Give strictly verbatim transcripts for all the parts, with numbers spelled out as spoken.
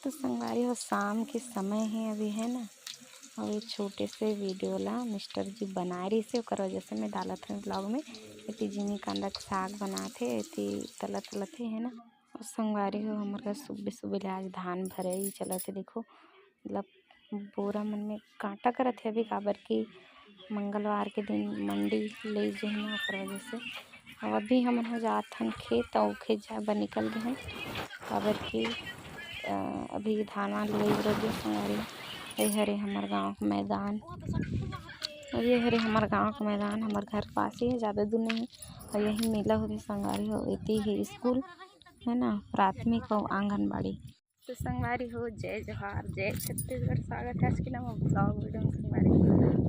तो संगवारी हो, शाम के समय हे अभी, है ना। और ये छोटे से वीडियो ला मिस्टर जी बनाए रहिसे, ओकर वजह से मैं डालत हूँ ब्लॉग में। एती जिमी कांदा के साग बनात हे, एती तलत तलत हे, है ना। और संगवारी हो, हमर घर सुबह सुबह ले आज धान भरे ही चलत हे। देखो, मतलब बोरा मन में कांटा करत हे अभी, काबर कि मंगलवार के दिन मंडी ले जे हे ना, ओकर वजह से। अब अभी हमन ह जात हन खेत, अउ खेत जाए बर निकल गे हन, काबर कि, अ, अभी धान वान लुवई बर गे संगवारी। ये हरे हमर गांव के मैदान, और ये हरे हमर गांव के मैदान, हमर घर पास ही है, ज़्यादा दूर नहीं है। और यही मेला होथे संगवारी हो, एती ही स्कूल है ना, प्राथमिक और आंगनबाड़ी। तो संगवारी हो, जय जोहार, जय छत्तीसगढ़। स्वागत है आज के नवा ब्लॉग वीडियो में संगवारी।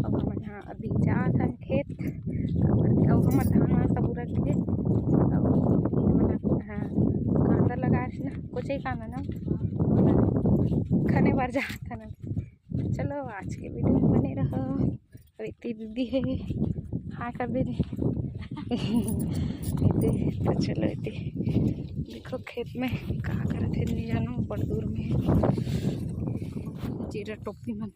अब हम यहाँ अभी जात हन खेत, अब हमर धान वान सब उरत हे। अब हमन ह कांदा लगाए हन ना, कोचई कांदा ना, खने बर जात हन। चलो, आज के वीडियो में बने रहो। अउ एती दीदी हे, हाय कर दे दे। एती, तो चलो एती। देखो खेत में का करत हे, नहीं जानो, बड़ दूर में हे। जीरा टोपी मन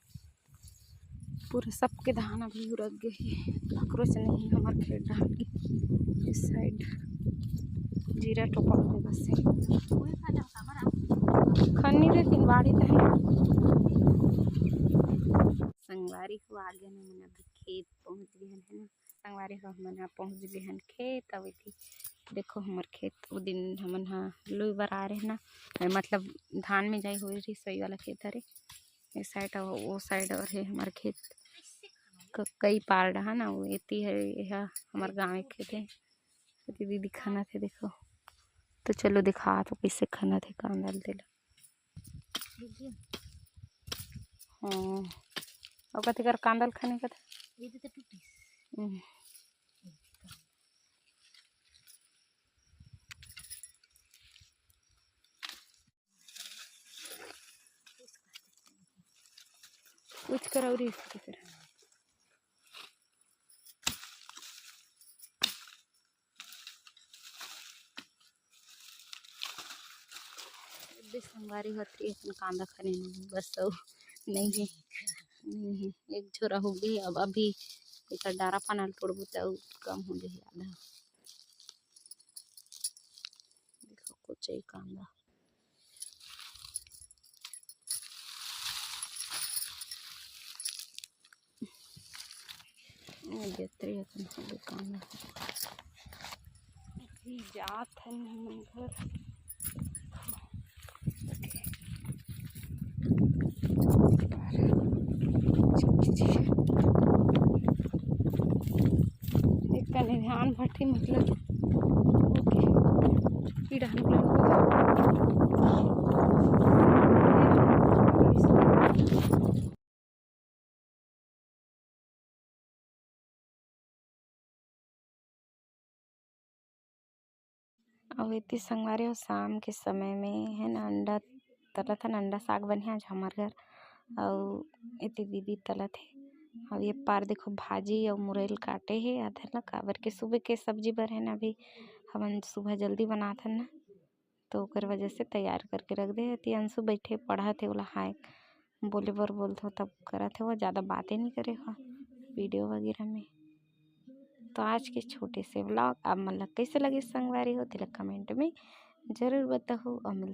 पूरा सबके धान अभी उरत गे हे, काकरो से नहीं, हमर खेत डाहर के इस साइड जीरा टोपा में बस हे। खन्नी रे तीन बाड़ी तहन संगवारी हो, आगे में मन अभी खेत पहुँच गे हन, है ना। संगवारी हो, हमन ह पहुँच गे हन खेत। अब एती देखो हमर खेत, ओ दिन हमन ह लुए बर आए रहे ना, मतलब धान में जाई होए रही, सोई वाला खेत हरे। ए साइड अउ ओ साइड और हे हमर खेत, क-, कई पार डहा ना, वो एती हे, एहा हमर गाँव के खेत हे। एती दीदी खनत हे, देखो। तो चलो दिखात हो कइसे खनत हे कांदा ल तेला। हाँ। अउ कथे कर कांदा ल खने कथे। ये तो टूटी। हम्म। कुछ करौरी इसकी तरह। अभी संगवारी होत रही अपन कांदा खने में, बस अउ नहीं है, नहीं है, एक झोरा हो गई। अब अभी एकर डारा पाना ल तोड़बो त अउ कम हो जाही आधा। देखो कोचई कांदा। ये देते अपन दुकान में। अभी जात हन हमन घर। एक कने धान भट्ठी मतलब कीड़ा निकलल। अउ एती संगवारी हो, शाम के समय में है ना, अंडा तलत हन, अंडा साग बने आज हमर घर। अउ एती दीदी तलत हे। अउ ये पार देखो, भाजी अउ मुरई ल काटे हे आधा ल, काबर के सुबह के सब्जी बर है ना, अभी हमन सुबह जल्दी बनात हन ना, तो ओकर वजह से तैयार करके रख दे। एती अंशु बैठे पढ़त हे, ओला हाय बोले बर बोलथों तब करत हे, वो ज़्यादा बातें नहीं करे हो, वीडियो वगैरह में। तो आज के छोटे से व्लॉग आप मन ला कैसे लगे संगवारी हो, तेला कमेंट में जरूर बताहू। और मिलते